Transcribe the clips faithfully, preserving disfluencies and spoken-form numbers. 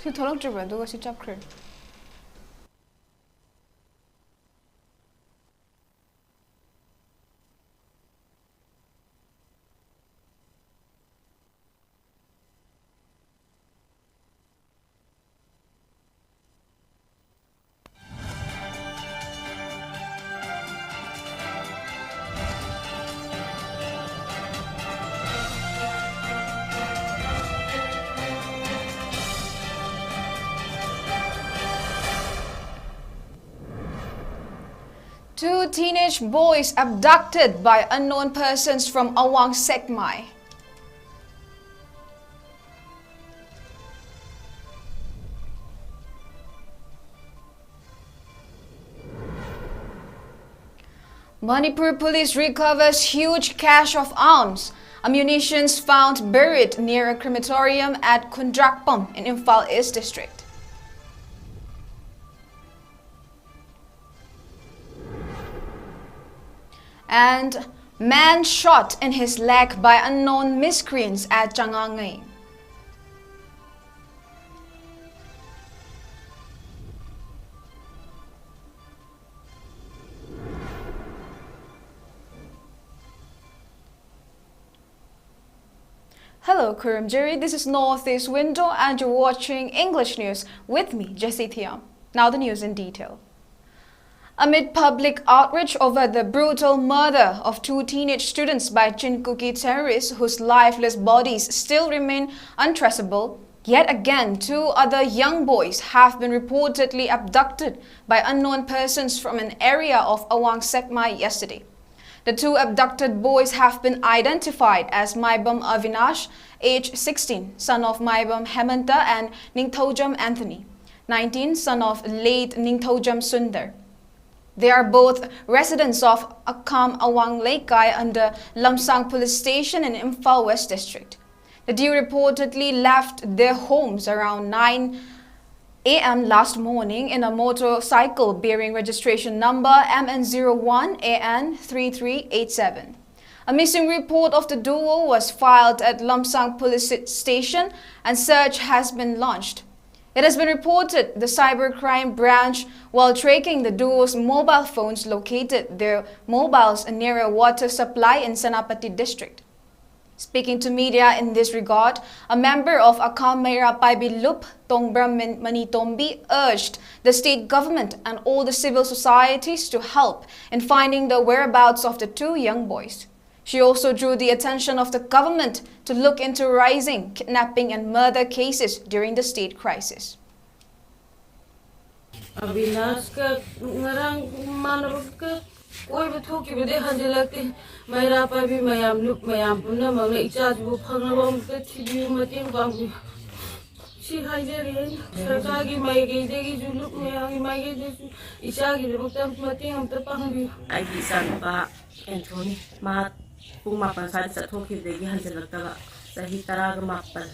ꯁꯤ ꯊꯣꯛꯂꯛꯇ꯭ꯔꯤꯕ꯭ꯔꯥ? ꯑꯗꯨꯒ ꯁꯤ ꯆꯞꯈ꯭ꯔꯦ꯫ Two teenage boys abducted by unknown persons from Awang Sekmai. Manipur police recovers huge cache of arms, ammunitions found buried near a crematorium at Khundrakpam in Imphal East District. And man shot in his leg by unknown miscreants at Changangei. Hello, Kurumjiri. This is Northeast Window, and you're watching English News with me, Jessie Thiam. Now the news in detail. Amid public outrage over the brutal murder of two teenage students by Chin Kuki terrorists whose lifeless bodies still remain untraceable, yet again two other young boys have been reportedly abducted by unknown persons from an area of Awang Sekmai yesterday. The two abducted boys have been identified as Maibam Avinash, age sixteen, son of Maibam Hemanta, and Ningthoujam Anthony, nineteen, son of late Ningthoujam Sundar. They are both residents of Akam Awang Leikai under Lamsang Police Station in Imphal West District. The duo reportedly left their homes around nine a m last morning in a motorcycle bearing registration number M N zero one A N three three eight seven. A missing report of the duo was filed at Lamsang Police Station and search has been launched. It has been reported the Cybercrime Branch, while tracking the duo's mobile phones, located their mobiles near a water supply in Senapati district. Speaking to media in this regard, a member of Akham Meira Paibi Lup, Tongbram Manitombi, urged the state government and all the civil societies to help in finding the whereabouts of the two young boys. She also drew the attention of the government to look into rising kidnapping and murder cases during the state crisis. ꯑꯕꯤꯅꯥꯁꯀ ꯉꯔꯥꯡ ꯏꯃꯥꯟꯅꯕꯒ ꯀꯣꯏꯕ ꯊꯣꯛꯈꯤꯕꯗꯩ ꯍꯟꯖꯤꯜꯂꯛꯇꯦ꯫ ꯃꯩꯔꯥ ꯄꯥꯏꯕꯤ ꯃꯌꯥꯝ, ꯂꯨꯞ ꯃꯌꯥꯝ ꯄꯨꯝꯅꯃꯛꯅ ꯏꯆꯥꯁꯤꯕꯨ ꯐꯪꯅꯕ ꯑꯃꯨꯛꯇ ꯊꯤꯕꯤꯌꯨ, ꯃꯇꯦꯡ ꯄꯥꯡꯕꯤꯌꯨ꯫ ꯁꯤ ꯍꯥꯏꯖꯔꯤ ꯑꯩꯅ꯫ ꯁꯔꯀꯥꯔꯒꯤ ꯃꯥꯏꯀꯩꯗꯒꯤꯁꯨ, ꯂꯨꯞ ꯃꯌꯥꯝꯒꯤ ꯃꯥꯏꯀꯩꯗꯒꯤꯁꯨ ꯏꯆꯥꯒꯤꯗꯃꯛꯇ ꯃꯇꯦꯡ ꯑꯃꯇ ꯄꯥꯡꯕꯤꯌꯨ꯫ ꯑꯩꯒꯤ ꯏꯆꯥꯅꯨꯄꯥ ꯑꯦꯟꯊꯣꯅꯤ, ꯃꯥ ꯄꯨꯡ ꯃꯥꯄꯟ ꯁ꯭ꯋꯥꯏꯗ ꯆꯠꯊꯣꯛꯈꯤꯕꯗꯒꯤ ꯍꯟꯖꯤꯜꯂꯛꯇꯕ, ꯆꯍꯤ ꯇꯔꯥꯒ ꯃꯥꯄꯟ꯫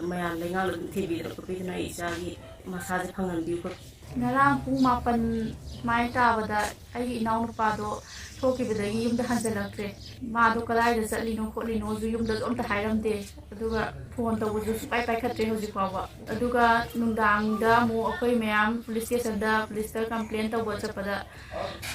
ꯃꯌꯥꯝ ꯂꯩꯉꯥꯛꯅ ꯑꯗꯨꯝ ꯊꯤꯕꯤꯗꯅ ꯈꯣꯠꯄꯤꯗꯅ ꯑꯩ ꯏꯆꯥꯒꯤ ꯃꯁꯥꯁꯦ ꯐꯪꯍꯟꯕꯤꯌꯨ ꯈꯣꯠꯄꯤꯌꯨ꯫ ꯉꯔꯥꯡ ꯄꯨꯡ ꯃꯥꯄꯟ ꯃꯥꯏ ꯇꯥꯕꯗ ꯑꯩꯒꯤ ꯏꯅꯥꯎꯅꯨꯄꯥꯗꯣ ꯊꯣꯛꯈꯤꯕꯗꯒꯤ ꯌꯨꯝꯗ ꯍꯟꯖꯤꯜꯂꯛꯇ꯭ꯔꯦ꯫ ꯃꯥꯗꯣ ꯀꯗꯥꯏꯗ ꯆꯠꯂꯤꯅꯣ ꯈꯣꯠꯂꯤꯅꯣꯁꯨ ꯌꯨꯝꯗꯁꯨ ꯑꯝꯇ ꯍꯥꯏꯔꯝꯗꯦ꯫ ꯑꯗꯨꯒ ꯐꯣꯟ ꯇꯧꯕꯁꯨ ꯁꯨꯡꯄꯥꯏ ꯄꯥꯏꯈꯠꯇ꯭ꯔꯦ ꯍꯧꯖꯤꯛ ꯐꯥꯎꯕ꯫ ꯑꯗꯨꯒ ꯅꯨꯡꯗꯥꯡꯗ ꯑꯃꯨꯛ ꯑꯩꯈꯣꯏ ꯃꯌꯥꯝ ꯄꯨꯂꯤꯁ ꯁ꯭ꯇꯦꯁꯟꯗ ꯄꯨꯂꯤꯁꯇ ꯀꯝꯄ꯭ꯂꯦꯟ ꯇꯧꯕ ꯆꯠꯄꯗ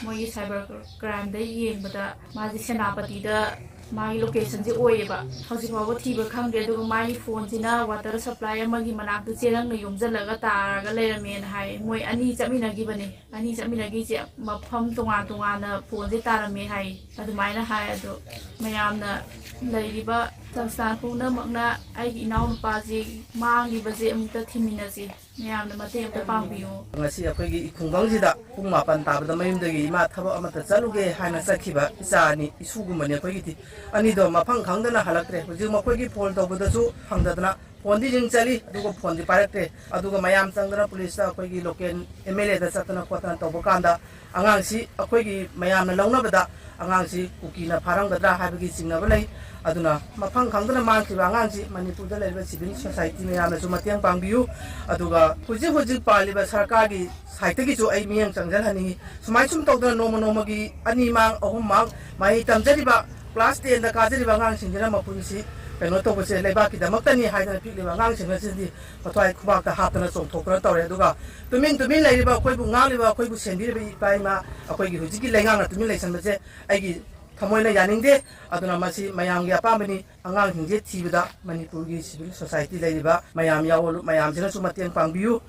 ꯃꯣꯏꯒꯤ ꯁꯥꯏꯕꯔ ꯀ꯭ꯔꯥꯏꯝꯗ ꯌꯦꯡꯕꯗ ꯃꯥꯁꯦ ꯁꯦꯅꯥꯄꯇꯤꯗ ꯃꯥꯒꯤ ꯂꯣꯀꯦꯁꯟꯁꯦ ꯑꯣꯏꯌꯦꯕ꯫ ꯍꯧꯖꯤꯛ ꯐꯥꯎꯕ ꯊꯤꯕ ꯈꯪꯗꯦ꯫ ꯑꯗꯨꯒ ꯃꯥꯒꯤ ꯐꯣꯟꯁꯤꯅ ꯋꯥꯇꯔ ꯁꯄ꯭ꯂꯥꯏ ꯑꯃꯒꯤ ꯃꯅꯥꯛꯇ ꯆꯦꯔꯪꯅ ꯌꯣꯝꯁꯤꯜꯂꯒ ꯇꯥꯔꯒ ꯂꯩꯔꯝꯃꯦꯅ ꯍꯥꯏ꯫ ꯃꯣꯏ ꯑꯅꯤ ꯆꯠꯃꯤꯟꯅꯈꯤꯕꯅꯦ꯫ ꯑꯅꯤ ꯆꯠꯃꯤꯟꯅꯈꯤꯁꯦ ꯃꯐꯝ ꯇꯣꯉꯥꯟ ꯇꯣꯉꯥꯟꯅ ꯐꯣꯟꯁꯦ ꯇꯥꯔꯝꯃꯦ ꯍꯥꯏ꯫ ꯑꯗꯨꯃꯥꯏꯅ ꯍꯥꯏ꯫ ꯑꯗꯣ ꯃꯌꯥꯝꯅ ꯂꯩꯔꯤꯕ ꯁꯪꯁꯊꯥꯟ ꯄꯨꯝꯅꯃꯛꯅ ꯑꯩꯒꯤ ꯏꯅꯥꯎꯅꯨꯄꯥꯁꯤ ꯃꯥꯡꯂꯤꯕꯁꯦ ꯑꯃꯨꯛꯇ ꯊꯤꯃꯤꯟꯅꯁꯤ꯫ ꯃꯌꯥꯝꯅ ꯃꯇꯦꯡ ꯑꯃꯇ ꯄꯥꯡꯕꯤꯌꯨ꯫ ꯉꯁꯤ ꯑꯩꯈꯣꯏꯒꯤ ꯈꯨꯡꯒꯪꯁꯤꯗ ꯄꯨꯡ ꯃꯥꯄꯟ ꯇꯥꯕꯗ ꯃꯌꯨꯝꯗꯒꯤ ꯏꯃꯥ ꯊꯕꯛ ꯑꯃꯠꯇ ꯆꯠꯂꯨꯒꯦ ꯍꯥꯏꯅ ꯆꯠꯈꯤꯕ ꯏꯆꯥ ꯑꯅꯤ, ꯏꯁꯨꯒꯨꯝꯕꯅꯤ ꯑꯩꯈꯣꯏꯒꯤꯗꯤ꯫ ꯑꯅꯤꯗꯣ ꯃꯐꯝ ꯈꯪꯗꯅ ꯍꯜꯂꯛꯇ꯭ꯔꯦ꯫ ꯍꯧꯖꯤꯛ ꯃꯈꯣꯏꯒꯤ ꯐꯣꯟ ꯇꯧꯕꯗꯁꯨ ꯐꯪꯗꯗꯅ ꯐꯣꯟꯗꯤ ꯔꯤꯡ ꯆꯠꯂꯤ, ꯑꯗꯨꯒ ꯐꯣꯟꯗꯤ ꯄꯥꯏꯔꯛꯇ꯭ꯔꯦ꯫ ꯑꯗꯨꯒ ꯃꯌꯥꯝ ꯆꯪꯗꯅ ꯄꯨꯂꯤꯁꯇ, ꯑꯩꯈꯣꯏꯒꯤ ꯂꯣꯀꯦꯜ ꯑꯦꯝ ꯑꯦꯜ ꯑꯦꯗ ꯆꯠꯇꯅ ꯈꯣꯠꯇꯅ ꯇꯧꯕ ꯀꯥꯟꯗ ꯑꯉꯥꯡꯁꯤ ꯑꯩꯈꯣꯏꯒꯤ ꯃꯌꯥꯝꯅ ꯂꯧꯅꯕꯗ ꯑꯉꯥꯡꯁꯤ ꯀꯨꯀꯤꯅ ꯐꯥꯔꯝꯒꯗ꯭ꯔꯥ ꯍꯥꯏꯕꯒꯤ ꯆꯤꯡꯅꯕ ꯂꯩ꯫ ꯑꯗꯨꯅ ꯃꯐꯝ ꯈꯪꯗꯅ ꯃꯥꯡꯈꯤꯕ ꯑꯉꯥꯡꯁꯤ ꯃꯅꯤꯄꯨꯔꯗ ꯂꯩꯔꯤꯕ ꯁꯤꯚꯤꯜ ꯁꯣꯁꯥꯏꯇꯤ ꯃꯌꯥꯝꯅꯁꯨ ꯃꯇꯦꯡ ꯄꯥꯡꯕꯤꯌꯨ꯫ ꯑꯗꯨꯒ ꯍꯧꯖꯤꯛ ꯍꯧꯖꯤꯛ ꯄꯥꯜꯂꯤꯕ ꯁꯔꯀꯥꯔꯒꯤ ꯁꯥꯏꯠꯇꯒꯤꯁꯨ ꯑꯩ ꯃꯤꯠꯌꯦꯡ ꯆꯪꯖꯍꯟꯅꯤꯡꯉꯤ꯫ ꯁꯨꯃꯥꯏ ꯁꯨꯝ ꯇꯧꯗꯅ ꯅꯣꯡꯃ ꯅꯣꯡꯃꯒꯤ ꯑꯅꯤ ꯃꯥꯡ, ꯑꯍꯨꯝ ꯃꯥꯡ, ꯃꯍꯩ ꯇꯝꯖꯔꯤꯕ ꯀ꯭ꯂꯥꯁ ꯇꯦꯟꯗ ꯀꯥꯖꯔꯤꯕ ꯑꯉꯥꯡꯁꯤꯡꯁꯤꯅ ꯃꯄꯨꯟꯁꯤ ꯀꯩꯅꯣ ꯇꯧꯕꯁꯦ ꯂꯩꯕꯥꯛꯀꯤꯗꯃꯛꯇꯅꯤ ꯍꯥꯏꯗꯅ ꯄꯤꯛꯂꯤꯕ ꯑꯉꯥꯡꯁꯤꯡ ꯑꯁꯤꯗꯤ ꯃꯊ꯭ꯋꯥꯏ ꯈꯨꯕꯥꯛꯇ ꯍꯥꯞꯇꯅ ꯆꯣꯡꯊꯣꯛꯇꯅ ꯇꯧꯔꯦ꯫ ꯑꯗꯨꯒ ꯇꯨꯃꯤꯟ ꯇꯨꯃꯤꯟ ꯂꯩꯔꯤꯕ ꯑꯩꯈꯣꯏꯕꯨ ꯉꯥꯡꯂꯤꯕ, ꯑꯩꯈꯣꯏꯕꯨ ꯁꯦꯝꯕꯤꯔꯤꯕ ꯏꯄꯥ ꯏꯃꯥ, ꯑꯩꯈꯣꯏꯒꯤ ꯍꯧꯖꯤꯛꯀꯤ ꯂꯩꯉꯥꯛꯅ ꯇꯨꯃꯤꯟ ꯂꯩꯁꯟꯕꯁꯦ ꯑꯩꯒꯤ ꯊꯃꯣꯏꯅ ꯌꯥꯅꯤꯡꯗꯦ꯫ ꯑꯗꯨꯅ ꯃꯁꯤ ꯃꯌꯥꯝꯒꯤ ꯑꯄꯥꯝꯕꯅꯤ꯫ ꯑꯉꯥꯡꯁꯤꯡꯁꯦ ꯊꯤꯕꯗ ꯃꯅꯤꯄꯨꯔꯒꯤ civil society ꯂꯩꯔꯤꯕ ꯃꯌꯥꯝ ꯌꯥꯎꯕ, ꯃꯌꯥꯝꯁꯤꯅꯁꯨ ꯃꯇꯦꯡ ꯄꯥꯡꯕꯤꯌꯨ꯫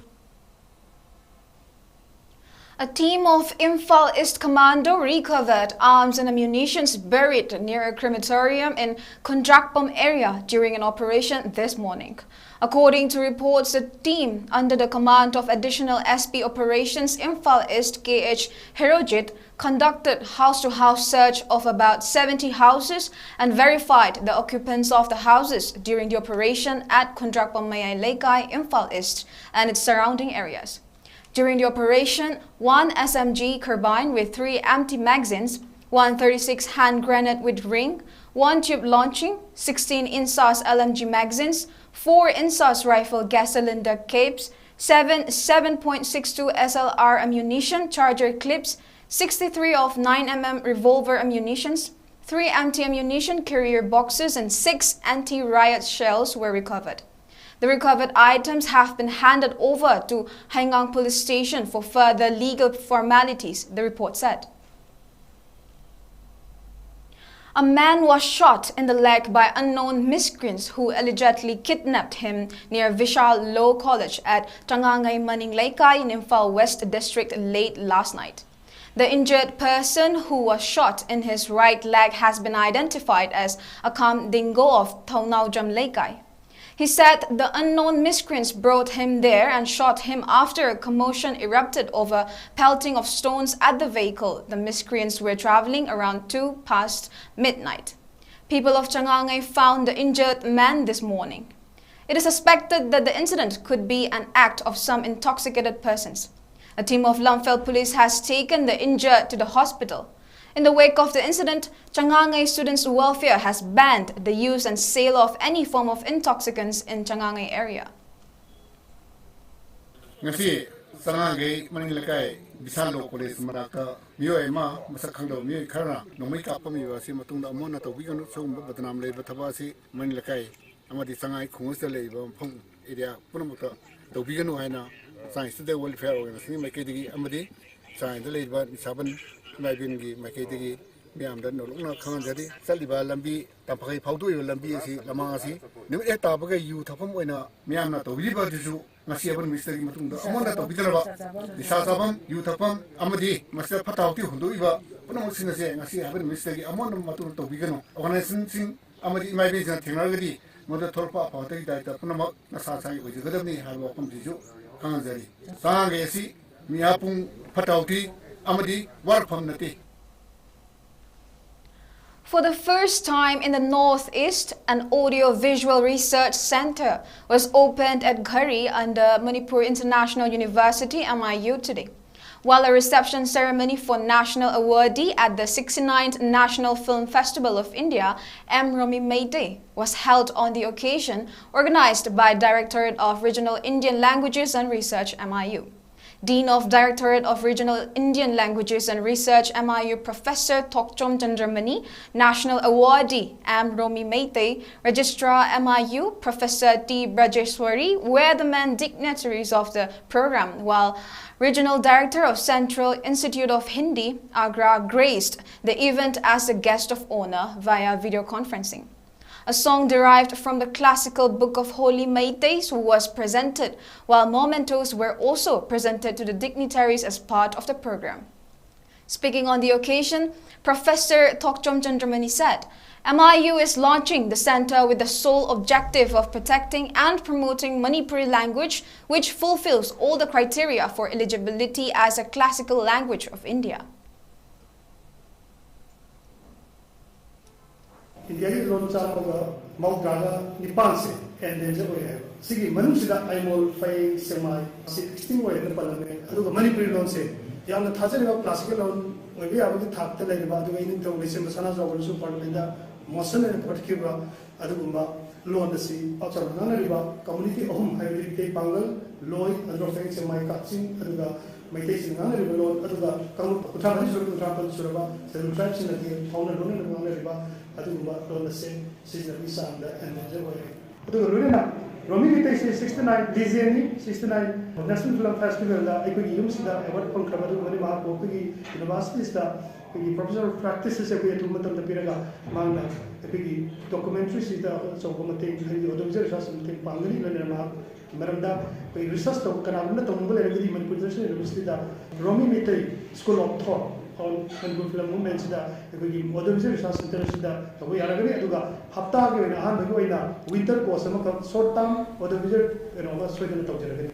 A team of Imphal East Commando recovered arms and ammunitions buried near a crematorium in Khondrakpam area during an operation this morning. According to reports, the team, under the command of Additional S P Operations Imphal East K H Hirojit, conducted house-to-house search of about seventy houses and verified the occupants of the houses during the operation at Khondrakpam Mayai Leikai, Imphal East, and its surrounding areas. During the operation, one S M G carbine with three empty magazines, one thirty-six hand grenade with ring, one tube launching, sixteen INSAS L M G magazines, four INSAS rifle gas cylinder capes, seven seven point six two S L R ammunition charger clips, sixty-three of nine M M revolver ammunitions, three empty ammunition carrier boxes, and six anti-riot shells were recovered. The recovered items have been handed over to Haigang Police Station for further legal formalities, the report said. A man was shot in the leg by unknown miscreants who allegedly kidnapped him near Vishal Law College at Changangai Maning Leikai in Imphal West District late last night. The injured person who was shot in his right leg has been identified as Akam Dingo of Thaonaojam Leikai. He said the unknown miscreants brought him there and shot him after a commotion erupted over pelting of stones at the vehicle. The miscreants were traveling around two past midnight. People of Changangai found the injured man this morning. It is suspected that the incident could be an act of some intoxicated persons. A team of Lamphel police has taken the injured to the hospital. In the wake of the incident, Changangai Students Welfare has banned the use and sale of any form of intoxicants in Changangai area. ꯉꯁꯤ ꯆꯉꯥꯡꯒꯩ ꯃꯅꯤꯡ ꯂꯩꯀꯥꯏ ꯕꯤꯁꯥꯜ ꯂꯣ college ꯃꯅꯥꯛꯇ ꯃꯤꯑꯣꯏ ꯑꯃ ꯃꯁꯛ ꯈꯪꯗꯕ ꯃꯤꯑꯣꯏ ꯈꯔꯅ ꯅꯣꯡꯃꯩ ꯀꯥꯞꯄꯝꯃꯤꯕ ꯑꯁꯤ ꯃꯇꯨꯡꯗ ꯑꯃꯨꯛ ꯍꯟꯅ ꯇꯧꯕꯤꯒꯅꯨ꯫ ꯁꯤꯒꯨꯝꯕ ꯕꯗꯅꯥꯝ ꯂꯩꯕ ꯊꯕꯛ ꯑꯁꯤ ꯃꯅꯤꯡ ꯂꯩꯀꯥꯏ ꯑꯃꯗꯤ ꯆꯉꯥꯏ ꯈꯨꯡꯒꯪꯁꯤꯗ ꯂꯩꯔꯤꯕ ꯃꯐꯝ ꯑꯦꯔꯤꯌꯥ ꯄꯨꯝꯅꯃꯛꯇ ꯇꯧꯕꯤꯒꯅꯨ ꯍꯥꯏꯅ ꯆꯉꯥꯏ ꯁ꯭ꯇꯨꯗꯦꯟ ꯋꯦꯜꯐꯤꯌꯔ ꯑꯣꯔꯒꯅꯥꯏꯖꯦꯁꯟꯒꯤ ꯃꯥꯏꯀꯩꯗꯒꯤ ꯑꯃꯗꯤ ꯆꯉꯥꯏꯗ ꯂꯩꯔꯤꯕ ꯅꯤꯁꯥꯕꯟ ꯏꯃꯥ ꯏꯕꯦꯟꯒꯤ ꯃꯥꯏꯀꯩꯗꯒꯤ ꯃꯤꯌꯥꯝꯗ ꯅꯧꯂꯨꯛꯅ ꯈꯪꯍꯟꯖꯔꯤ꯫ ꯆꯠꯂꯤꯕ ꯂꯝꯕꯤ, ꯇꯝꯐꯒꯩ ꯐꯥꯎꯗꯣꯛꯏꯕ ꯂꯝꯕꯤ ꯑꯁꯤ, ꯂꯃꯥꯡ ꯑꯁꯤ ꯅꯨꯃꯤꯠ ꯍꯦꯛ ꯇꯥꯕꯒ ꯌꯨ ꯊꯛꯐꯝ ꯑꯣꯏꯅ ꯃꯤꯌꯥꯝꯅ ꯇꯧꯕꯤꯔꯤꯕ ꯑꯗꯨꯁꯨ ꯉꯁꯤ ꯍꯥꯏꯕ ꯅꯨꯃꯤꯠꯁꯤꯗꯒꯤ ꯃꯇꯨꯡꯗ ꯑꯃꯨꯛ ꯍꯟꯅ ꯇꯧꯕꯤꯗꯅꯕ, ꯅꯤꯁꯥ ꯆꯥꯐꯝ, ꯌꯨ ꯊꯛꯐꯝ ꯑꯃꯗꯤ ꯃꯁꯤꯗ ꯐꯠꯇ ꯍꯥꯎꯊꯤ ꯍꯨꯟꯗꯣꯛꯏꯕ ꯄꯨꯝꯅꯃꯛꯁꯤꯡ ꯑꯁꯦ ꯉꯁꯤ ꯍꯥꯏꯕ ꯅꯨꯃꯤꯠꯁꯤꯗꯒꯤ ꯑꯃꯨꯛ ꯍꯟꯅ ꯃꯇꯨꯡꯗ ꯇꯧꯕꯤꯒꯅꯨ꯫ ꯑꯣꯔꯒꯅꯥꯏꯖꯦꯁꯟꯁꯤꯡ ꯑꯃꯗꯤ ꯏꯃꯥ ꯏꯕꯦꯟꯁꯤꯡꯅ ꯊꯦꯡꯅꯔꯒꯗꯤ ꯃꯗꯨꯗ ꯊꯣꯛꯂꯛꯄ ꯑꯐꯕꯇꯒꯤ ꯗꯥꯏꯇ ꯄꯨꯝꯅꯃꯛ ꯅꯁꯥ ꯅꯁꯥꯒꯤ ꯑꯣꯏꯖꯒꯗꯕꯅꯤ ꯍꯥꯏꯕ ꯋꯥꯐꯝꯁꯤꯁꯨ ꯈꯪꯍꯟꯖꯔꯤ꯫ ꯆꯉꯥꯡꯒꯩ ꯑꯁꯤ ꯃꯤꯍꯥꯄꯨꯡ, ꯐꯠꯇ ꯍꯥꯎꯊꯤ ꯑꯃꯗꯤ ꯋꯥꯔꯛꯐꯝ ꯅꯠꯇꯦ꯫ For the first time in the Northeast, an audio-visual research center was opened at Ghari under Manipur International University, M I U, today. While a reception ceremony for national awardee at the sixty-ninth National Film Festival of India, M Romi Meitei, was held on the occasion, organized by Directorate of Regional Indian Languages and Research, M I U. Dean of Directorate of Regional Indian Languages and Research, M I U, Professor Tokchom Chandramani, National Awardee M Romi Meitei, Registrar, M I U, Professor T Brajeswari were the main dignitaries of the program, while Regional Director of Central Institute of Hindi, Agra, graced the event as a guest of honor via video conferencing. A song derived from the classical book of Holy Meiteis was presented, while mementos were also presented to the dignitaries as part of the program. Speaking on the occasion, Professor Tokchom Chandramani said, M I U is launching the center with the sole objective of protecting and promoting Manipuri language, which fulfills all the criteria for eligibility as a classical language of India. ꯏꯟꯗꯤꯌꯥꯒꯤ ꯂꯣꯟ ꯆꯥꯝꯃꯒ ꯃꯧꯗ꯭ꯔꯥꯒ ꯅꯤꯄꯥꯟꯁꯦ endanger ꯑꯣꯏ ꯍꯥꯏꯕ꯫ ꯁꯤꯒꯤ ꯃꯅꯨꯡꯁꯤꯗ ꯑꯥꯏꯃꯣꯜ, ꯐꯌꯦꯡ, ꯁꯦꯛꯃꯥꯏ ꯑꯁꯤ extinct ꯑꯣꯏꯔꯦꯅ ꯄꯜꯂꯝꯃꯦ꯫ ꯑꯗꯨꯒ ꯃꯅꯤꯄꯨꯔꯤ ꯂꯣꯟꯁꯦ ꯌꯥꯝꯅ ꯊꯥꯖꯔꯤꯕ ꯀ꯭ꯂꯥꯁꯤꯀꯦꯜ ꯂꯣꯟ ꯑꯣꯏꯕ ꯌꯥꯕꯒꯤ ꯊꯥꯛꯇ ꯂꯩꯔꯤꯕ, ꯑꯗꯨꯒ ꯏꯅꯤꯡꯊꯧ ꯂꯩꯁꯦꯝꯕ ꯁꯅꯥꯖꯥꯎꯕꯅꯁꯨ ꯄꯥꯔꯂꯤꯌꯥꯃꯦꯟꯗ ꯃꯣꯁꯟ ꯑꯣꯏꯅ ꯄꯨꯈꯠꯈꯤꯕ ꯑꯗꯨꯒꯨꯝꯕ ꯂꯣꯟ ꯑꯁꯤ ꯄꯥꯛ ꯆꯥꯎꯅ ꯉꯥꯡꯅꯔꯤꯕ ꯀꯝꯃ꯭ꯌꯨꯅꯤꯇꯤ ꯑꯍꯨꯝ, ꯍꯥꯏꯕꯗꯤ ꯃꯤꯇꯩ ꯄꯥꯉꯜ, ꯂꯣꯏ, ꯑꯟꯗ꯭ꯔꯣ, ꯐꯦꯡ, ꯁꯦꯛꯃꯥꯏ, ꯀꯛꯆꯤꯡ, ꯑꯗꯨꯒ ꯃꯩꯇꯩꯁꯤꯡꯅ ꯉꯥꯡꯅꯔꯤꯕ ꯂꯣꯟ, ꯑꯗꯨꯒ ꯀꯥꯡꯂꯨꯞ ꯀꯨꯟꯊ꯭ꯔꯥ ꯃꯔꯤ ꯁꯨꯔꯕ, ꯀꯨꯟꯊ꯭ꯔꯥ ꯃꯥꯄꯜ ꯁꯨꯔꯕ ꯁꯦꯗꯨꯜ ꯇ꯭ꯔꯥꯏꯕꯁꯤꯡꯅꯗꯤ ꯐꯥꯎꯅ ꯂꯣꯟꯅꯅ ꯉꯥꯡꯅꯔꯤꯕ ꯑꯗꯨꯒꯨꯝꯕ ꯂꯣꯟ ꯑꯁꯦ ꯁꯤꯖꯤꯟꯅꯕꯒꯤ ꯆꯥꯡꯗ endanger ꯑꯣꯏꯔꯦ꯫ ꯑꯗꯨꯒ ꯂꯣꯏꯅꯅ ꯔꯣꯃꯤ ꯃꯤꯇꯩꯁꯦ sixty nine, ꯂꯤꯖꯦꯟꯅꯤ, sixty nine, National Film Festivalꯗ ꯑꯩꯈꯣꯏꯒꯤ ꯌꯨꯝꯁꯤꯗ award ꯐꯪꯈ꯭ꯔꯕ ꯑꯗꯨꯒꯨꯝꯕꯅꯤ꯫ ꯃꯍꯥꯛꯄꯨ ꯑꯩꯈꯣꯏꯒꯤ universitiesꯇ ꯑꯩꯈꯣꯏꯒꯤ professor of practices ꯑꯩꯈꯣꯏ ꯑꯊꯨꯕ ꯃꯇꯝꯗ ꯄꯤꯔꯒ ꯃꯍꯥꯛꯅ ꯑꯩꯈꯣꯏꯒꯤ documentaryꯁꯤꯗ ꯑꯆꯧꯕ ꯃꯇꯦꯡ, ꯍꯥꯏꯗꯤ audio visual research ꯃꯇꯦꯡ ꯄꯥꯡꯒꯅꯤ꯫ ꯂꯣꯏꯅꯅ ꯃꯍꯥꯛꯀꯤ ꯃꯔꯝꯗ ꯑꯩꯈꯣꯏ research ꯇꯧꯕ ꯀꯅꯥꯒꯨꯝꯕ ꯇꯧꯅꯤꯡꯕ ꯂꯩꯔꯒꯗꯤ Manipur International Universityꯗ Romi Meitei School of Thought on Manipur Film Movementꯁꯤꯗ ꯑꯩꯈꯣꯏꯒꯤ audio visual research centerꯁꯤꯗ ꯇꯧꯕ ꯌꯥꯔꯒꯅꯤ꯫ ꯑꯗꯨꯒ ꯍꯞꯇꯥꯒꯤ ꯑꯣꯏꯅ ꯑꯍꯥꯟꯕꯒꯤ ꯑꯣꯏꯅ winter course ꯑꯃꯈꯛ short term audio visual ꯀꯩꯅꯣ ꯑꯃ ꯁꯣꯏꯗꯅ ꯇꯧꯖꯔꯒꯅꯤ꯫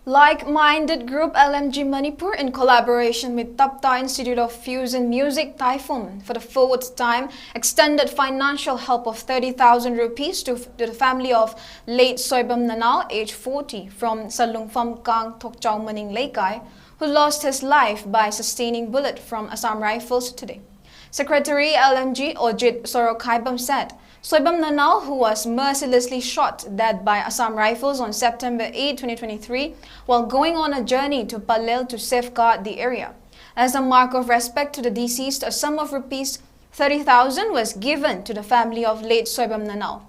Like-minded group L M G Manipur, in collaboration with Tapta Institute of Fusion Music Taiphum, for the fourth time extended financial help of thirty thousand rupees to, to the family of late Soibam Nanao, age forty, from Salungpham Kang, Thokchao Maning Leikai, who lost his life by sustaining bullet from Assam Rifles today. Secretary L M G Ojit Sorokhaibam said Soibam Nanao, who was mercilessly shot dead by Assam Rifles on September eight, twenty twenty-three, while going on a journey to Palel to safeguard the area. As a mark of respect to the deceased, a sum of rupees thirty thousand was given to the family of late Soibam Nanao.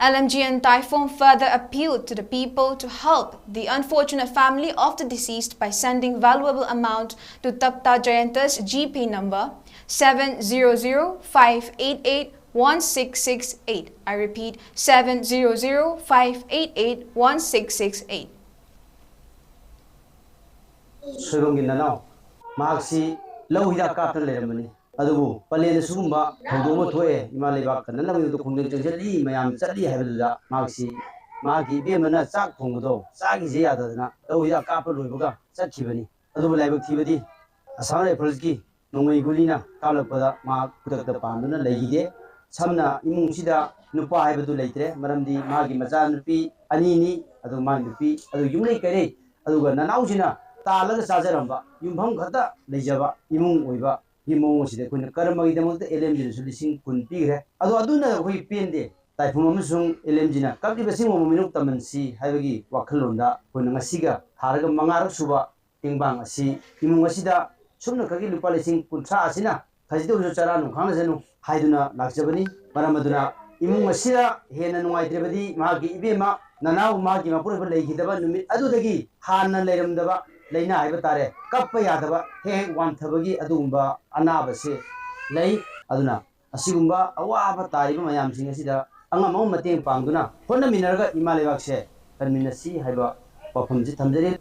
L M G and Taiphum further appealed to the people to help the unfortunate family of the deceased by sending valuable amount to Tapta Jayanta's GPay number seven zero zero five eight eight one six six eight. I repeat, seven zero zero five eight eight one six six eight. ꯁꯣꯏꯕꯝꯒꯤ ꯅꯅꯥꯎ, ꯃꯍꯥꯛꯁꯤ ꯂꯧ ꯍꯤꯗꯥꯛ ꯀꯥꯞꯇꯅ ꯂꯩꯔꯝꯕꯅꯤ꯫ ꯑꯗꯨꯕꯨ ꯄꯂꯦꯟꯗ ꯁꯤꯒꯨꯝꯕ ꯊꯧꯗꯣꯛ ꯑꯃ ꯊꯣꯛꯑꯦ, ꯏꯃꯥ ꯂꯩꯕꯥꯛ ꯀꯟꯅꯅꯕꯒꯤꯗꯃꯛꯇ ꯈꯣꯡꯖꯪ ꯆꯪꯁꯤꯜꯂꯤ, ꯃꯌꯥꯝ ꯆꯠꯂꯤ ꯍꯥꯏꯕꯗꯨꯗ ꯃꯍꯥꯛꯁꯤ ꯃꯍꯥꯛꯀꯤ ꯏꯕꯦꯝꯃꯅ ꯆꯥꯛ ꯊꯣꯡꯕꯗꯣ ꯆꯥꯈꯤꯁꯦ ꯌꯥꯗꯗꯅ ꯂꯧ ꯍꯤꯗꯥꯛ ꯀꯥꯞꯄ ꯂꯣꯏꯕꯒ ꯆꯠꯈꯤꯕꯅꯤ꯫ ꯑꯗꯨꯕꯨ ꯂꯥꯏꯕꯛ ꯊꯤꯕꯗꯤ ꯑꯁꯥꯝ ꯔꯥꯏꯐꯜꯁꯀꯤ ꯅꯣꯡꯃꯩ ꯒꯨꯂꯤꯅ ꯀꯥꯞꯂꯛꯄꯗ ꯃꯍꯥꯛ ꯈꯨꯗꯛꯇ ꯄꯥꯟꯗꯨꯅ ꯂꯩꯈꯤꯗꯦ꯫ ꯁꯝꯅ ꯏꯃꯨꯡꯁꯤꯗ ꯅꯨꯄꯥ ꯍꯥꯏꯕꯗꯨ ꯂꯩꯇ꯭ꯔꯦ, ꯃꯔꯝꯗꯤ ꯃꯥꯒꯤ ꯃꯆꯥꯅꯨꯄꯤ ꯑꯅꯤꯅꯤ, ꯑꯗꯨ ꯃꯥꯒꯤ ꯅꯨꯄꯤ ꯑꯗꯨ ꯌꯨꯝꯂꯩ ꯀꯩꯔꯩ, ꯑꯗꯨꯒ ꯅꯅꯥꯎꯁꯤꯅ ꯇꯥꯜꯂꯒ ꯆꯥꯖꯔꯝꯕ ꯌꯨꯝꯐꯝ ꯈꯛꯇ ꯂꯩꯖꯕ ꯏꯃꯨꯡ ꯑꯣꯏꯕ ꯃꯑꯣꯡ ꯑꯁꯤꯗ ꯑꯩꯈꯣꯏꯅ ꯀꯔꯃꯒꯤꯗꯃꯛꯇ ꯑꯦꯜ ꯑꯦꯝ ꯖꯤꯅꯁꯨ ꯂꯤꯁꯤꯡ ꯀꯨꯟ ꯄꯤꯈ꯭ꯔꯦ꯫ ꯑꯗꯣ ꯑꯗꯨꯅ ꯑꯩꯈꯣꯏ ꯄꯦꯟꯗꯦ꯫ ꯇꯥꯏꯐꯨꯝ ꯑꯃꯁꯨꯡ ꯑꯦꯜ ꯑꯦꯝ ꯖꯤꯅ ꯀꯞꯂꯤꯕ ꯁꯤꯒꯨꯝꯕ ꯃꯤꯅꯣꯛ ꯇꯝꯍꯟꯁꯤ ꯍꯥꯏꯕꯒꯤ ꯋꯥꯈꯜꯂꯣꯟꯗ ꯑꯩꯈꯣꯏꯅ ꯉꯁꯤꯒ ꯊꯥꯔꯒ ꯃꯉꯥꯔꯛ ꯁꯨꯕ ꯇꯦꯡꯕꯥꯡ ꯑꯁꯤ ꯏꯃꯨꯡ ꯑꯁꯤꯗ ꯁꯨꯞꯅꯈꯛꯀꯤ ꯂꯨꯄꯥ ꯂꯤꯁꯤꯡ ꯀꯨꯟꯊ꯭ꯔꯥ ꯑꯁꯤꯅ ꯈꯖꯤꯛꯇ ꯑꯣꯏꯔꯁꯨ ꯆꯔꯥ ꯅꯨꯡꯈꯥꯡꯅꯁꯅꯨ ꯍꯥꯏꯗꯨꯅ ꯂꯥꯛꯆꯕꯅꯤ꯫ ꯃꯔꯝ ꯑꯗꯨꯅ ꯏꯃꯨꯡ ꯑꯁꯤꯗ ꯍꯦꯟꯅ ꯅꯨꯡꯉꯥꯏꯇ꯭ꯔꯕꯗꯤ ꯃꯍꯥꯛꯀꯤ ꯏꯕꯦꯝꯃ ꯅꯅꯥꯎ ꯃꯥꯒꯤ ꯃꯄꯨꯔꯣꯏꯕ ꯂꯩꯈꯤꯗꯕ ꯅꯨꯃꯤꯠ ꯑꯗꯨꯗꯒꯤ ꯍꯥꯟꯅ ꯂꯩꯔꯝꯗꯕ ꯂꯥꯏꯅꯥ ꯍꯥꯏꯕ ꯇꯥꯔꯦ, ꯀꯞꯄ ꯌꯥꯗꯕ ꯍꯦꯛ ꯍꯦꯛ ꯋꯥꯟꯊꯕꯒꯤ ꯑꯗꯨꯒꯨꯝꯕ ꯑꯅꯥꯕꯁꯦ ꯂꯩ꯫ ꯑꯗꯨꯅ ꯑꯁꯤꯒꯨꯝꯕ ꯑꯋꯥꯕ ꯇꯥꯔꯤꯕ ꯃꯌꯥꯝꯁꯤꯡ ꯑꯁꯤꯗ ꯑꯉꯝ ꯑꯉꯝ ꯃꯇꯦꯡ ꯄꯥꯡꯗꯨꯅ ꯍꯣꯠꯅꯃꯤꯟꯅꯔꯒ ꯏꯃꯥ ꯂꯩꯕꯥꯛꯁꯦ ꯀꯟꯃꯤꯟꯅꯁꯤ ꯍꯥꯏꯕ ꯋꯥꯐꯝꯁꯤ ꯊꯝꯖꯔꯤ꯫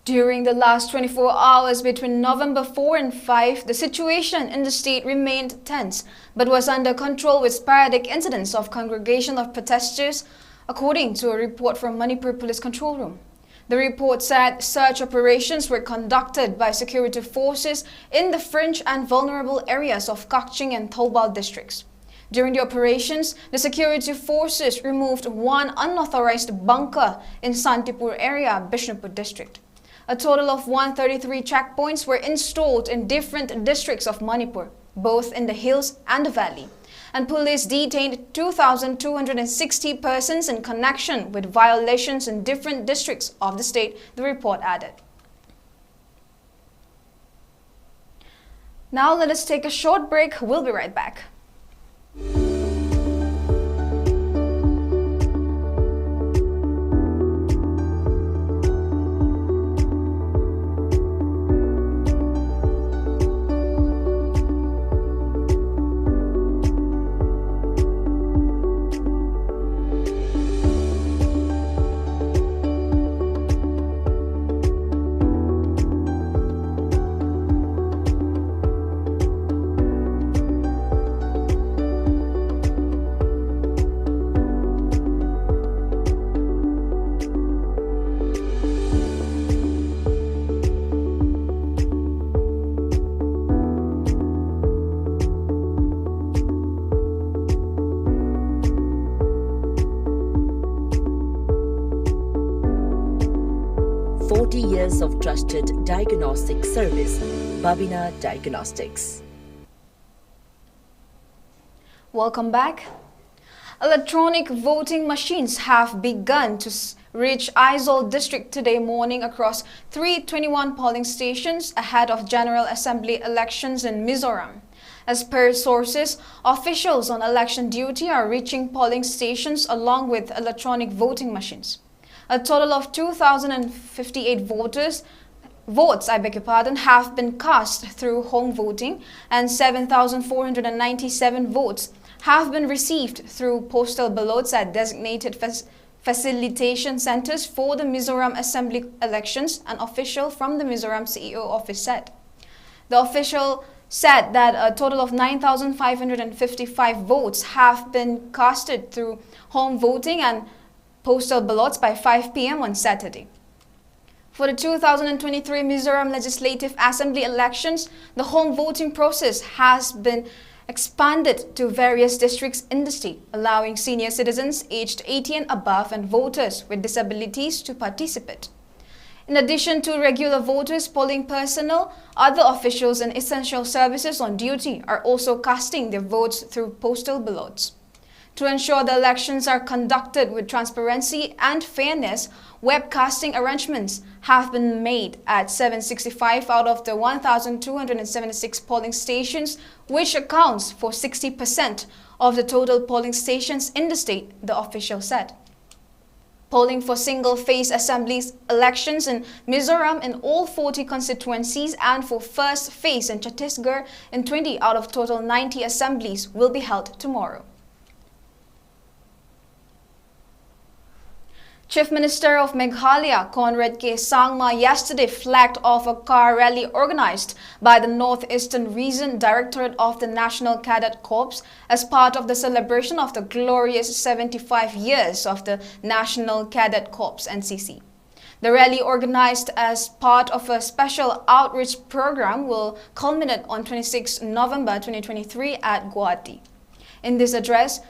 During the last twenty-four hours between November four and five, the situation in the state remained tense, but was under control with sporadic incidents of congregation of protesters, according to a report from Manipur Police Control Room. The report said search operations were conducted by security forces in the fringe and vulnerable areas of Kakching and Thoubal districts. During the operations, the security forces removed one unauthorized bunker in Santipur area, Bishnupur district. A total of one thirty-three checkpoints were installed in different districts of Manipur, both in the hills and the valley. And police detained two thousand two hundred sixty persons in connection with violations in different districts of the state, the report added. Now let us take a short break. We'll be right back. Forty years of trusted diagnostic service. Babina Diagnostics. Welcome back. Electronic voting machines have begun to s- reach Aizawl district today morning across three twenty-one polling stations ahead of General Assembly elections in Mizoram. As per sources, officials on election duty are reaching polling stations along with electronic voting machines. A total of two thousand fifty-eight voters, votes, I beg your pardon, have been cast through home voting, and seven thousand four hundred ninety-seven votes have been received through postal ballots at designated fac- facilitation centers for the Mizoram Assembly elections, an official from the Mizoram C E O office said. The official said that a total of nine thousand five hundred fifty-five votes have been casted through home voting and postal ballots by five p m on Saturday. For the two thousand twenty-three Mizoram Legislative Assembly elections, the home voting process has been expanded to various districts in the state, allowing senior citizens aged eighty and above and voters with disabilities to participate. In addition to regular voters, polling personnel, other officials, and essential services on duty are also casting their votes through postal ballots. To ensure the elections are conducted with transparency and fairness, webcasting arrangements have been made at seven sixty-five out of the one thousand two hundred seventy-six polling stations, which accounts for sixty percent of the total polling stations in the state, the official said. Polling for single phase assemblies elections in Mizoram in all forty constituencies and for first phase in Chhattisgarh in twenty out of total ninety assemblies will be held tomorrow. Chief Minister of Meghalaya, Conrad K Sangma, yesterday flagged off a car rally organized by the North Eastern Region Directorate of the National Cadet Corps as part of the celebration of the glorious seventy-five years of the National Cadet Corps, N C C. The rally, organized as part of a special outreach program, will culminate on twenty-sixth November twenty twenty-three at Guwahati. In this address,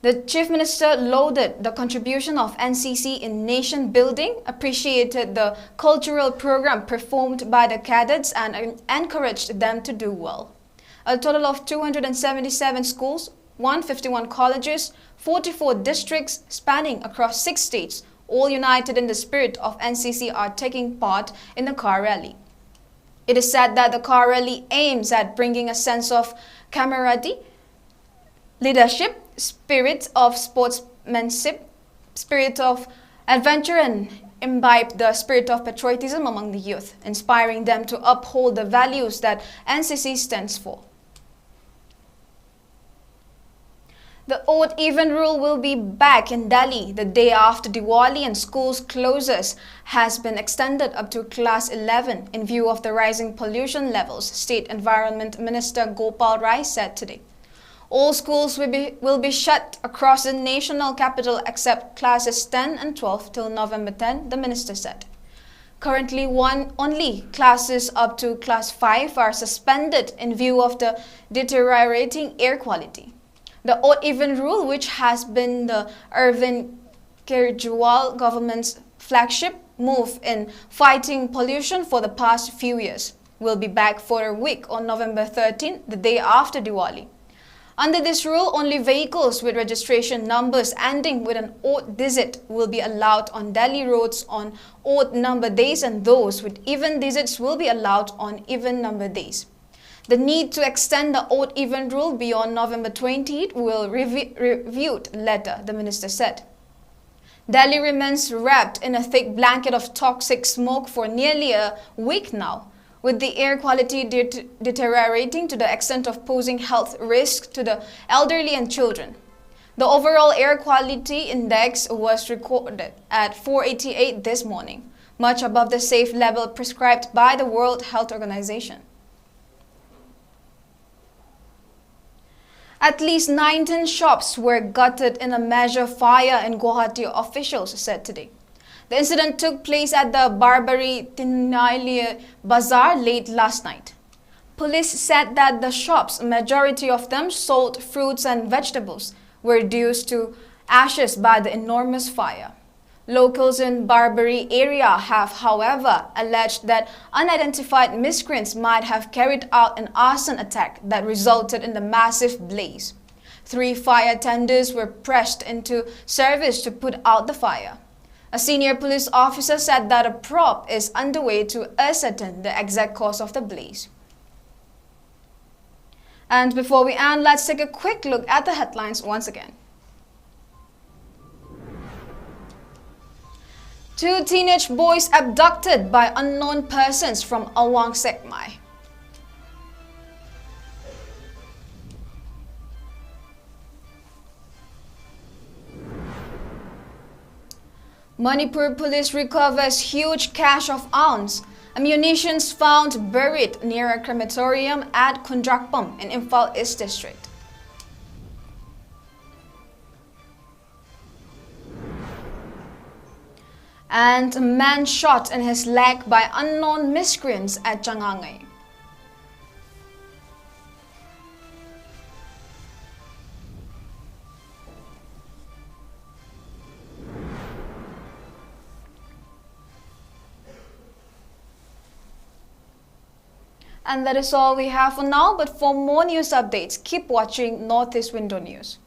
The Chief Minister lauded the contribution of N C C in nation building, appreciated the cultural program performed by the cadets, and en- encouraged them to do well. A total of two hundred seventy-seven schools, one hundred fifty-one colleges, forty-four districts spanning across six states, all united in the spirit of N C C, are taking part in the car rally. It is said that the car rally aims at bringing a sense of camaraderie, leadership, spirit of sportsmanship, spirit of adventure, and imbibe the spirit of patriotism among the youth, inspiring them to uphold the values that N C C stands for. The odd even rule will be back in Delhi the day after Diwali, and schools closures has been extended up to class eleven in view of the rising pollution levels, State Environment Minister Gopal Rai said today. All schools will be, will be shut across the national capital except classes ten and twelve till November ten, the minister said. Currently, one only classes up to class five are suspended in view of the deteriorating air quality. The odd even rule, which has been the Arvind Kejriwal government's flagship move in fighting pollution for the past few years, will be back for a week on November thirteenth, the day after Diwali. Under this rule, only vehicles with registration numbers ending with an odd digit will be allowed on Delhi roads on odd number days, and those with even digits will be allowed on even number days. The need to extend the odd even rule beyond November twentieth will be revi- reviewed later, the minister said. Delhi remains wrapped in a thick blanket of toxic smoke for nearly a week now, with the air quality det- deteriorating to the extent of posing health risk to the elderly and children. The overall air quality index was recorded at four eighty-eight this morning, much above the safe level prescribed by the World Health Organization. At least nineteen shops were gutted in a major fire in Guwahati, officials said today. The incident took place at the Barbari Tinaili Bazaar late last night. Police said that the shops, majority of them, sold fruits and vegetables, were reduced to ashes by the enormous fire. Locals in Barbary area have, however, alleged that unidentified miscreants might have carried out an arson attack that resulted in the massive blaze. Three fire tenders were pressed into service to put out the fire. A senior police officer said that a probe is underway to ascertain the exact cause of the blaze. And before we end, let's take a quick look at the headlines once again. Two teenage boys abducted by unknown persons from Awang Sekmai. Manipur police recovers huge cache of arms, ammunitions found buried near a crematorium at Khundrakpam in Imphal East District. And a man shot in his leg by unknown miscreants at Changangei. And that is all we have for now, but for more news updates, keep watching Northeast Window News.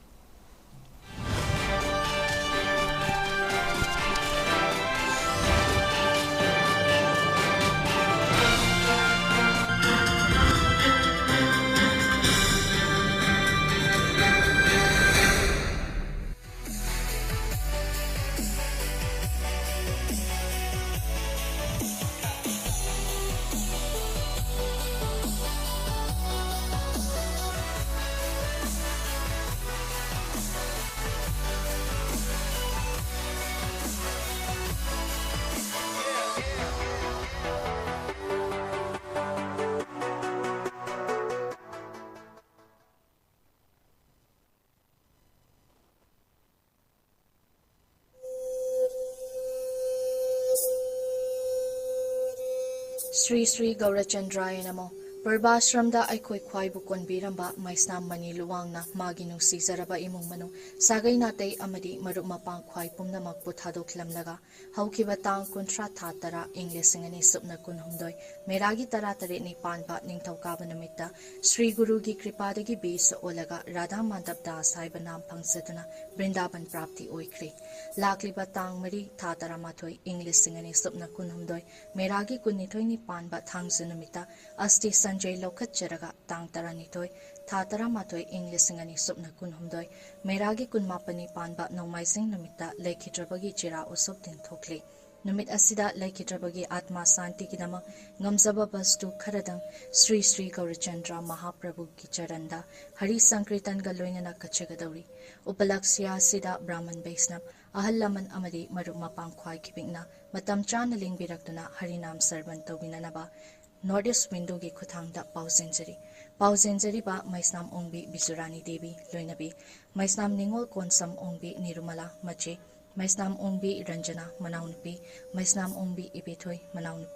Sri Sri Gaurachandraya Namo. ꯄꯨꯔꯕꯥꯁ꯭ꯔꯝꯗ ꯑꯩꯈꯣꯏ ꯈ꯭ꯋꯥꯏꯕꯨ ꯀꯣꯟꯕꯤꯔꯝꯕ ꯃꯩꯁꯅꯥꯝ money ꯂꯨꯋꯥꯡꯅ ꯃꯥꯒꯤ ꯅꯨꯡꯁꯤꯖꯔꯕ ꯏꯃꯨꯡ ꯃꯅꯨꯡ, ꯁꯥꯒꯩ ꯅꯥꯇꯩ ꯑꯃꯗꯤ ꯃꯔꯨꯞ ꯃꯄꯥꯡ ꯈ꯭ꯋꯥꯏ ꯄꯨꯝꯅꯃꯛꯄꯨ ꯊꯥꯗꯣꯛꯂꯝꯂꯒ ꯍꯧꯈꯤꯕ ꯇꯥꯡ ꯀꯨꯟꯊ꯭ꯔꯥ ꯊꯥ ꯇꯔꯥ ꯏꯪ ꯂꯤꯁꯤꯡ ꯑꯅꯤ ꯁꯨꯞꯅ ꯀꯨꯟꯍꯨꯝꯗꯣꯏ ꯃꯦꯔꯥꯒꯤ ꯇꯔꯥꯇꯔꯦꯠꯅꯤ ꯄꯥꯟꯕ ꯅꯤꯡꯊꯧꯀꯥꯕ ꯅꯨꯃꯤꯠꯇ ꯁ꯭ꯔꯤ ꯒꯨꯔꯨꯒꯤ ꯀ꯭ꯔꯤꯄꯥꯗꯒꯤ ꯕꯤꯁ ꯑꯣꯜꯂꯒ ꯔꯥꯙꯥ ꯃꯥꯙꯕ ꯗꯥꯁ ꯍꯥꯏꯕ ꯅꯥꯝ ꯐꯪꯖꯗꯨꯅ ꯕ꯭ꯔꯤꯟꯗꯥꯕꯟ ꯄ꯭ꯔꯥꯞꯇꯤ ꯑꯣꯏꯈ꯭ꯔꯦ꯫ ꯂꯥꯛꯂꯤꯕ ꯇꯥꯡ ꯃꯔꯤ ꯊꯥ ꯇꯔꯥꯃꯥꯊꯣꯏ ꯏꯪ ꯂꯤꯁꯤꯡ ꯑꯅꯤ ꯁꯨꯞꯅ ꯀꯨꯟꯍꯨꯝꯗꯣꯏ ꯃꯦꯔꯥꯒꯤ ꯀꯨꯟꯅꯤꯊꯣꯏꯅꯤ ꯄꯥꯟꯕ ꯊꯥꯡꯖ ꯅꯨꯃꯤꯠꯇ ꯑꯁꯇꯤ ꯁꯟꯖꯩ ꯂꯧꯈꯠꯆꯔꯒ ꯇꯥꯡ ꯇꯔꯥꯅꯤꯊꯣꯏ ꯊꯥ ꯇꯔꯥꯃꯥꯊꯣꯏ ꯏꯪ ꯂꯤꯁꯤꯡ ꯑꯅꯤ ꯁꯨꯞꯅ ꯀꯨꯟꯍꯨꯝꯗꯣꯏ ꯃꯦꯔꯥꯒꯤ ꯀꯨꯟꯃꯥꯄꯟꯅꯤ ꯄꯥꯟꯕ ꯅꯣꯡꯃꯥꯏꯖꯤꯡ ꯅꯨꯃꯤꯠꯇ ꯂꯩꯈꯤꯗ꯭ꯔꯕꯒꯤ ꯆꯤꯔꯥ ꯎꯁꯨꯞ ꯇꯤꯟꯊꯣꯛꯂꯤ꯫ ꯅꯨꯃꯤꯠ ꯑꯁꯤꯗ ꯂꯩꯈꯤꯗ꯭ꯔꯕꯒꯤ ꯑꯥꯠꯃꯥ ꯁꯥꯟꯇꯤꯒꯤꯗꯃꯛ ꯉꯝꯖꯕ ꯕꯁꯇꯨ ꯈꯔꯗꯪ ꯁ꯭ꯔꯤ ꯁ꯭ꯔꯤ ꯒꯧꯔꯆꯟꯗ꯭ꯔ ꯃꯍꯥꯄ꯭ꯔꯚꯨꯒꯤ ꯆꯔꯟꯗ ꯍꯔꯤ ꯁꯪꯀ꯭ꯔꯤꯇꯟꯒ ꯂꯣꯏꯅꯅ ꯀꯠꯆꯒꯗꯧꯔꯤ꯫ ꯎꯄꯂꯛꯁ꯭ꯌ ꯑꯁꯤꯗ ꯕ꯭ꯔꯥꯍꯃꯟ ꯕꯩꯁꯅꯕ, ꯑꯍꯜ ꯂꯃꯟ ꯑꯃꯗꯤ ꯃꯔꯨꯞ ꯃꯄꯥꯡ ꯈ꯭ꯋꯥꯏ ꯈꯤꯄꯤꯛꯅ ꯃꯇꯝ ꯆꯥꯅ ꯂꯦꯡꯕꯤꯔꯛꯇꯨꯅ ꯍꯔꯤꯅꯥꯝ ꯁꯔꯕꯟ ꯇꯧꯕꯤꯅꯅꯕ ꯅꯣꯔꯠ ꯏꯁ ꯋꯤꯟꯗꯣꯒꯤ ꯈꯨꯠꯊꯥꯡꯗ ꯄꯥꯎꯖꯦꯟꯖꯔꯤ꯫ ꯄꯥꯎꯖꯦꯟꯖꯔꯤꯕ ꯃꯩꯁꯅꯥꯝ ꯑꯣꯡꯕꯤ ꯕꯤꯖꯨꯔꯥꯅꯤ ꯗꯦꯕꯤ, ꯂꯣꯏꯅꯕꯤ ꯃꯩꯁꯅꯥꯝ ꯅꯤꯉꯣꯜ ꯀꯣꯟꯁꯝ ꯑꯣꯡꯕꯤ ꯅꯤꯔꯨꯃꯂꯥ, ꯃꯆꯦ ꯃꯩꯁꯅꯥꯝ ꯑꯣꯡꯕꯤ ꯔꯟꯖꯅꯥ, ꯃꯅꯥꯎꯅꯨꯄꯤ ꯃꯩꯁꯅꯥꯝ ꯑꯣꯡꯕꯤ ꯏꯕꯦꯊꯣꯏ, ꯃꯅꯥꯎꯅꯨꯄꯤ